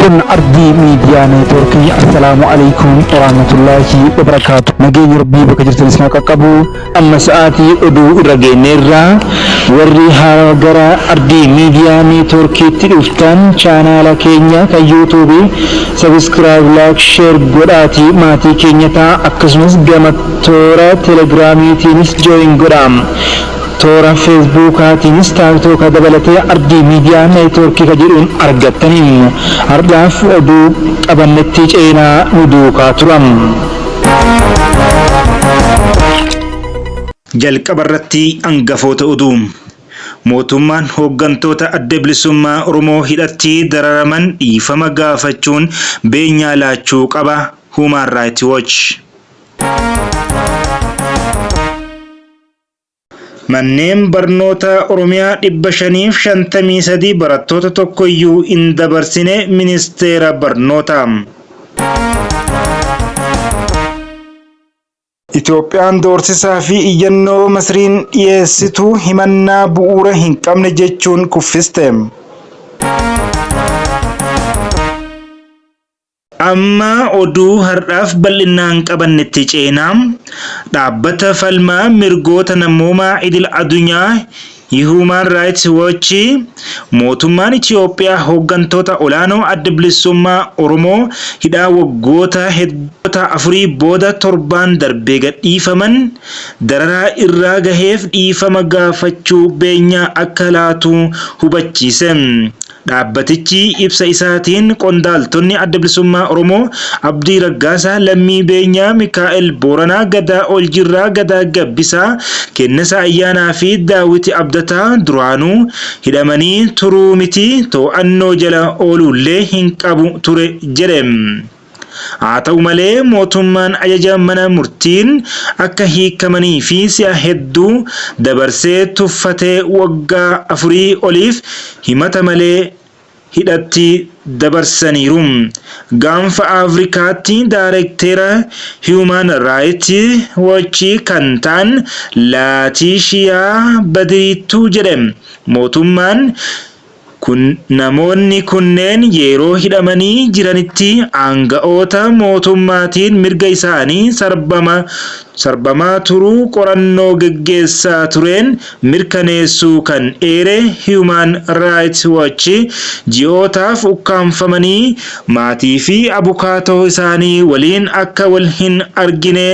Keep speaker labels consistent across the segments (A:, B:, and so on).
A: Kun Ardii Miidiyaa Neetwoorkii. Assalaamu Aleykum Warahmatullaahi Wabarakaatu. Nageenyi Rabbii bakka jirtan isin haa qaqqabu. Amma sa'aatii oduu irra geenyeerra. Warri haarawa gara Ardii Miidiyaa Neetwoorkiitti dhuftan chaanaala keenya kan yuutuubii sabiskiraayib, laayik, sheer godhaatii maatii keenya ta'a. Akkasumas gama toora telegiraamiitiinis jooyin godhaa. Toora Feesbuukaatiinis Taaktooka dabalatee Ardii Miidiyaa Neetwoorkii ka jedhuun argattani. Hardhaaf oduu qabannetti ceenaa nu duukaa tura.
B: Jalqaba irratti angafoota oduu. Mootummaan hooggantoota Adda Bilisummaa Oromoo hidhatti dararaman dhiifama gaafachuun beenyaa laachuu qaba Human Rights Watch. Manneen barnootaa Oromiyaa 553 barattoota tokkoyyuu hin dabarsine Ministeera Barnootaa. Itoophiyaan doorsisaa fi iyyannoo Masriin dhiyeessitu himannaa bu'uura hin qabne jechuun kuffiste. Amma oduu har'aaf bal'innaan qabannetti ceena. Dhaabbata falmaa mirgoota namoomaa idil adunyaa Human Rights Watch mootummaan Itiyoophiyaa hooggantoota olaanoo Adda Bilisummaa Oromoo hidhaa waggoota afurii booda torbaan darbe gadhiifaman dararaa irraa gaheef dhiifama gaafachuu beenyaa akka laatu hubachiise. Dhaabbatichi ibsa isaatiin qondaaltonni Adda Bilisummaa Oromoo Abdii Raggaasaa, Lammii Beenyaa, Mikaa'el Booranaa, Gadaa Oljirraa, Gadaa Gabbisaa, Kennasaa Ayyaanaa fi Daawiti Abdataa duraanuu hidhamanii turuu miti to'annoo jala ooluullee hin qabu ture jedhe. Haa ta'u malee mootummaan ajaja mana murtiin akka hiikamanii fi si'a hedduu dabarsee tuffatee waggaa afurii oliif himata malee hidhatti dabarsaniiru. Gaanfa Afrikaatti daarekteera Human Rights Watch kan ta'an Laatiishiyaa Badiriittuu jedhe mootummaan Namoonni kunneen yeroo hidhamanii jiranitti aanga'oota mootummaatiin mirga isaanii sarbamaa turuu qorannoo geggeessaa tureen mirkaneessuu kan eere Human Rights Watch, ji'ootaaf ukkaamfamanii maatii fi abukaatoo isaanii waliin akka wal hin argine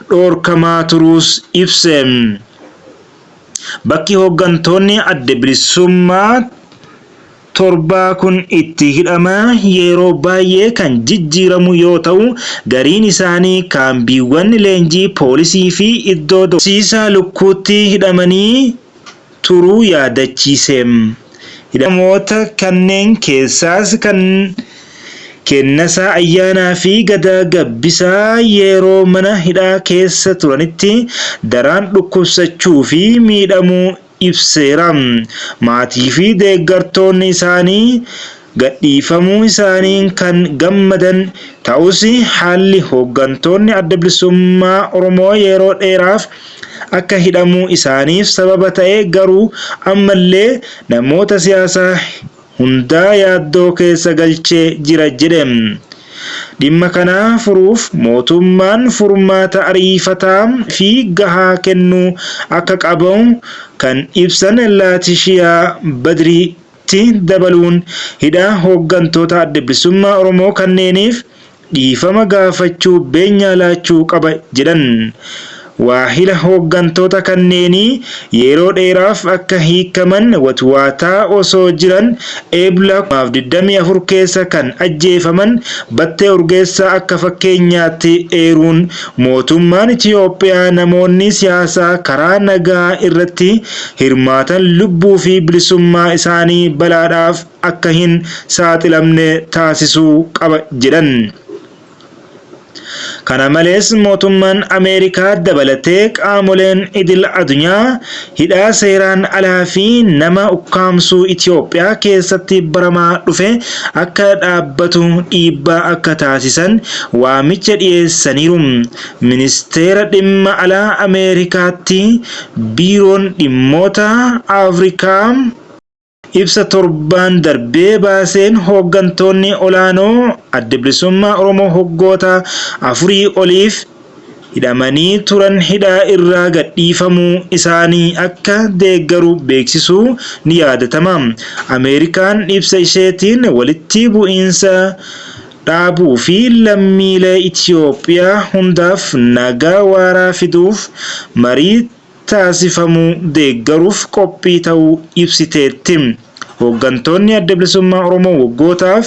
B: dhorkamaa turuus ibse. Bakki hooggantoonni Adda Bilisummaa torbaa kun itti hidhaman yeroo baay'ee kan jijjiiramu yoo ta'u, gariin isaanii kaambiiwwan leenjii poolisii fi iddoo horsiisa lukkuutti hidhamanii turuu yaadachiise. Hidhamoota kanneen keessaas kan Kennasaa Ayyaanaa fi Gadaa Gabbisaa yeroo mana hidhaa keessa turanitti daraan dhukkubsachuu fi miidhamuu ibseera. Maatii fi deeggartoonni isaanii gadhiifamuu isaaniin kan gammadan ta'us haalli hooggantoonni Adda Bilisummaa Oromoo yeroo dheeraaf akka hidhamuu isaaniif sababa ta'e garuu ammallee namoota siyaasaa hundaa yaaddoo keessa galchee jira jedhe. Dhimma kana furuuf mootummaan furmaata ariifataa fi gahaa kennuu akka qabu kan ibsan Laatishiyaa Badriitti dabaluun hidhaa hooggantoota Adda Bilisummaa Oromoo kanneeniif dhiifama gaafachuu beenyaa laachuu qaba jedhan. Waahila hooggantoota kanneenii yeroo dheeraaf akka hiikaman watwaataa osoo jiran Ebla 2024 keessa kan ajjeefaman Battee Urgeessaa akka fakkeenyaatti eeruun mootummaan Itiyoophiyaa namoonni siyaasaa karaa nagaa irratti hirmaatan lubbuu fi bilisummaa isaanii balaadhaaf akka hin saaxilamne taasisuu qaba jedhan. Kana malees mootummaan Ameerikaa dabalatee qaamoleen idil adunyaa hidhaa seeraan alaa fi nama ukkaamsuu Itiyoophiyaa keessatti baramaa dhufe akka dhaabbatu dhiibbaa akka taasisan waamicha dhiyeessaniiru. Ministeera Dhimma Alaa Ameerikaatti Biiroon Dhimmoota Afrikaa. ibsa torbaan darbee baaseen hooggantoonni olaanoo Adda Bilisummaa Oromoo waggoota afurii oliif hidhamanii turan hidhaa irraa gadhiifamuu isaanii akka deeggaru beeksisuu ni yaadatama. Ameerikaan ibsa isheetiin walitti bu'iinsa dhaabuu fi lammiilee Itiyoophiyaa hundaaf nagaa waaraa fiduuf marii taasifamu deeggaruuf qophii ta'uu ibsiteetti. Hooggantoonni Adda Bilisummaa Oromoo waggootaaf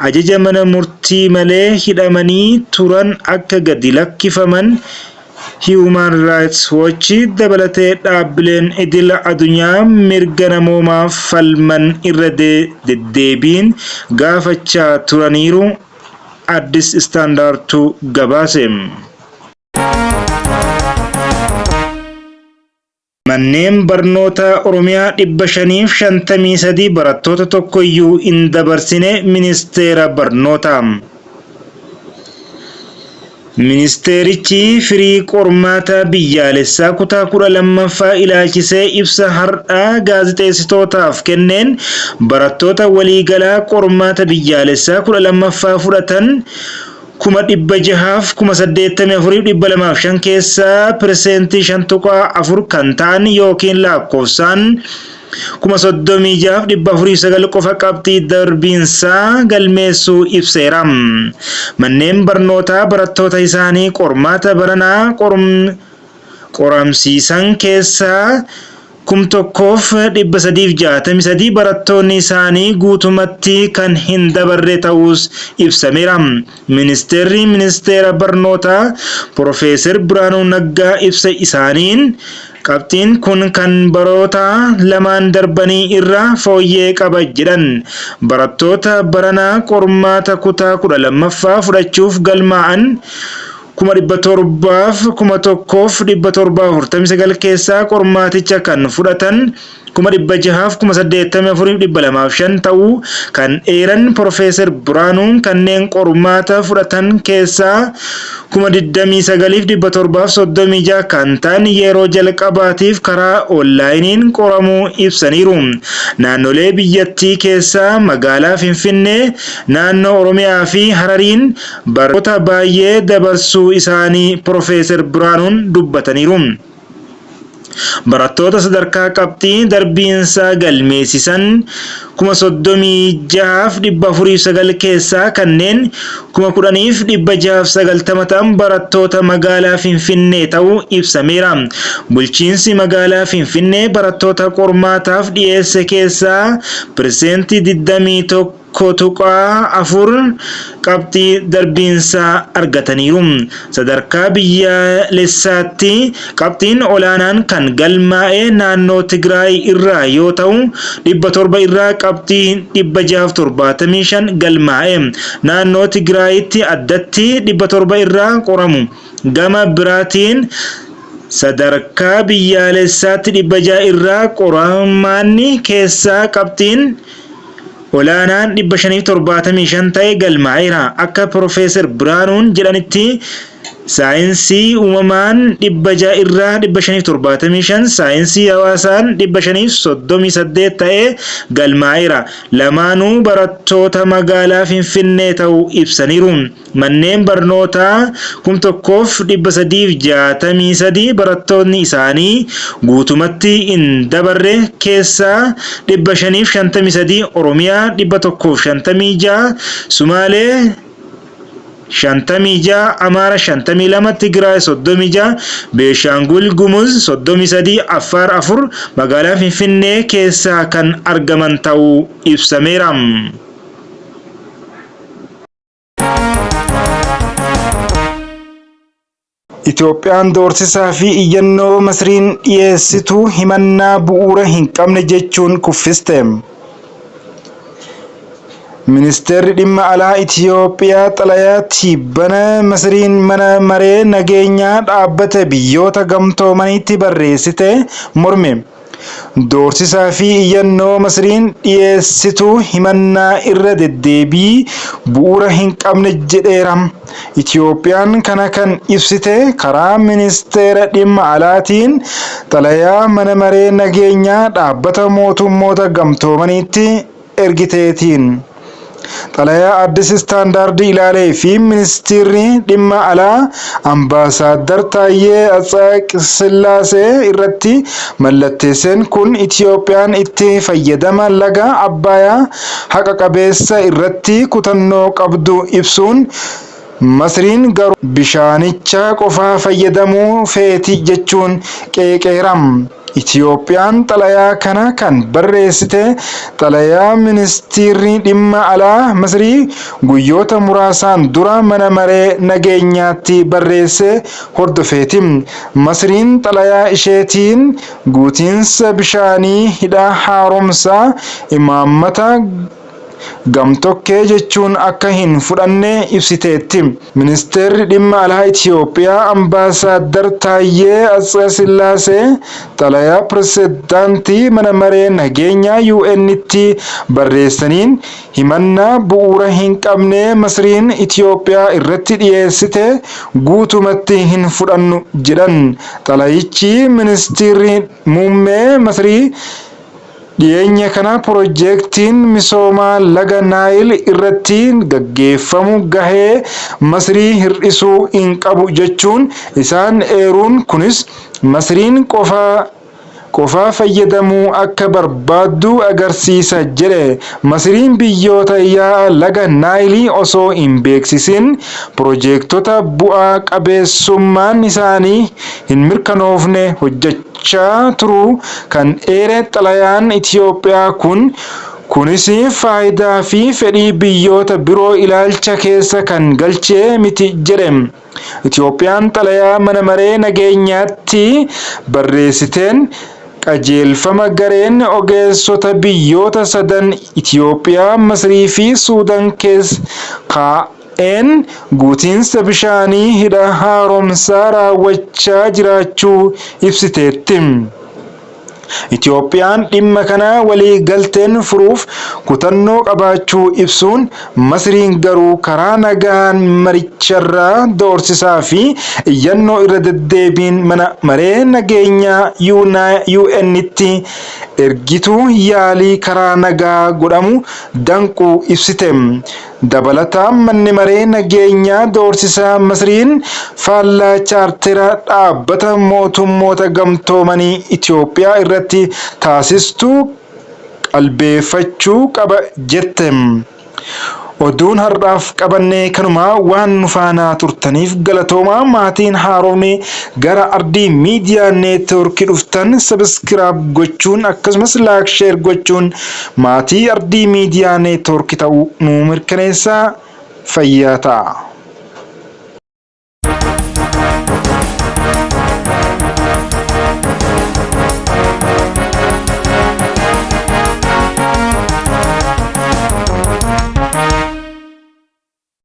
B: ajaja mana murtii malee hidhamanii turan akka gadi lakkifaman Human Rights Watch dabalatee dhaabbileen idil addunyaa mirga namoomaaf falman irra deddeebiin gaafachaa turaniiru. Addis Standardtu gabaase. Manneen barnootaa Oromiyaa 553 barattoota tokkoyyuu hin dabarsine Ministeera Barnootaa. Ministeerichi firii qormaata biyyaalessaa kutaa 12ffaa ilaalchisee ibsa har'a gaazexeessitootaaf kenneen barattoota waliigalaa qormaata biyyaalessaa 12ffaa fudhatan 684,205 keessaa pirseentii 5.4 kan ta'an yookiin lakkoofsaan 36,409 qofa qabxii darbiinsaa galmeessuu ibseera. Manneen barnootaa barattoota isaanii qormaata baranaa qoramsiisan keessaa 1,363 barattoonni isaanii guutumatti kan hin dabarre ta'uus ibsameera. Ministeerri Ministeera Barnootaa Porofeeser Birhaanuu Naggaa ibsa isaaniin qabxiin kun kan baroota lamaan darbanii irra fooyyee qaba jedhan. Barattoota baranaa qormaata kutaa 12ffaa fudhachuuf galmaa'an 701,749 keessaa qormaaticha kan fudhatan 684,205 ta'uu kan eeran Porofeeser Birhaanuun kanneen qormaata fudhatan keessaa 29,736 kan ta'an yeroo jalqabaatiif karaa onlaayiniin qoramuu ibsaniiru. Naannolee biyyattii keessaa magaalaa Finfinnee, naannoo Oromiyaa fi Harariin barattoota baay'ee dabarsuu isaanii Porofeeser Birhaanuun dubbataniiru. Barattoota sadarkaa qabxii darbiinsaa galmeessisan 36,409 keessaa kanneen 10,690 ta'an barattoota magaalaa Finfinnee ta'uu ibsameera. Bulchiinsi magaalaa Finfinnee barattoota qormaataaf dhiyeesse keessaa pirseentii 21 1.4 qabxii darbiinsaa argataniiru. Sadarkaa biyyaalessaatti qabxiin olaanaan kan galmaa'e naannoo Tigraay irraa yoo ta'u, 700 irraa qabxii 675 galmaa'e. Naannoo Tigraayitti addatti 700 irraa qoramu. Gama biraatiin sadarkaa biyyaalessaatti 600 irraa qormaanni keessaa qabxiin olaanaan 575 ta'e galmaa'eera. Akka Pirofeesar Birhaanuun jedhanitti saayinsii uumamaan 600 irraa 575, saayinsii hawaasaan 538 ta'e galmaa'eera. Lamaanuu barattoota magaalaa Finfinnee ta'uu ibsaniiru. Manneen barnootaa 1,363 barattootni isaanii guutumatti hin dabarre keessaa 553 Oromiyaa, 156 Sumaalee, 56 Amaara, 52 Tigraay, 36 Beeshaangul Gumuz, 33 Affaar, 4 magaalaa Finfinnee keessaa kan argaman ta'uu ibsameera. Itoophiyaan doorsisaa fi iyyannoo Masriin dhiyeessitu himannaa bu'uura hin qabne jechuun kuffiste. Ministeerri dhimma alaa Itoophiyaa xalayaa tibbana Masriin mana maree nageenyaa dhaabbata biyyoota gamtoomaniitti barreessite morme. Doorsisaa fi iyyannoo Masriin dhiyeessitu himannaa irra deddeebii bu'uura hin qabne jedheera. Itiyoophiyaan kana kan ibsite karaa ministeera dhimma alaatiin xalayaa mana maree nageenyaa dhaabbata mootummoota gamtoomaniitti ergiteetiin. Xalayaa Addis Standard ilaalee fi ministeerri dhimma alaa Ambaasaaddar Taayyee Atsaqsillaasee irratti mallatteesseen kun Itiyoophiyaan itti fayyadama laga Abbayaa haqa qabeessa irratti kutannoo qabdu ibsuun Masriin garuu bishaanicha qofaa fayyadamuu feeti jechuun qeeqeera. Itiyoophiyaan xalayaa kana kan barreessite xalayaa ministiirri dhimma alaa Masrii guyyoota muraasaan dura mana maree nageenyaatti barreesse hordofeeti. Masriin xalayaa isheetiin guutiinsa bishaanii hidha haaromsaa imaammata gamtokkee jechuun akka hin fudhanne ibsiteetti. Ministeerri dhimma alaa Itiyoophiyaa Ambaasaaddar Taayyee Atsqasillaasee xalayaa pirezidaantii mana maree nageenyaa UN'tti barreessaniin himannaa bu'uura hin qabne Masriin Itiyoophiyaa irratti dhiyeessite guutumatti hin fudhannu jedhan. Xalayichi ministeerri muummee Masrii Dhiyeenya kana pirojektiin misoomaa laga Naayil irratti gaggeeffamu gahee Masrii hir'isuu hin qabu jechuun isaan eeruun kunis Masriin qofaa fayyadamuu akka barbaaddu agarsiisa jedhe. Masriin biyyoota yaa'a laga Naayilii osoo hin beeksisin pirojektota bu'aa qabeessummaan isaanii hin mirkanoofne hojjechaa turuu kan eere xalayaan Itiyoophiyaa kun, kunis faayidaa fi fedhii biyyoota biroo ilaalcha keessa kan galchee miti jedhe. Itiyoophiyaan xalayaa mana maree nageenyaatti barreessiteen qajeelfama gareen ogeessota biyyoota sadan Itiyoophiyaa, Masrii fi Suudaan keessa kaa'een guutiinsa bishaanii hidha haaromsaa raawwachaa jiraachuu ibsiteetti. Itiyoophiyaan dhimma kana walii galteen furuuf kutannoo qabaachuu ibsuun Masriin garuu karaa nagaan maricharraa doorsisaa fi iyyannoo irra deddeebiin mana maree nageenyaa UN'tti ergitu yaalii karaa nagaa godhamu danquu ibsite. Dabalataan manni maree nageenyaa doorsisa Masriin faallaa chaartera dhaabbata mootummoota gamtoomanii Itiyoophiyaa irratti taasistu qalbeeffachuu qaba jette. Oduun har'aaf qabanne kanuma waan nu faana turtaniif galatoomaa maatiin haaromni gara Ardii Miidiyaa Neetwoorkii dhuftan sabiskiraayib gochuun akkasumas laayik sheer gochuun maatii Ardii Miidiyaa Neetwoorkii ta'uu nu mirkaneessaa fayyaa ta'a.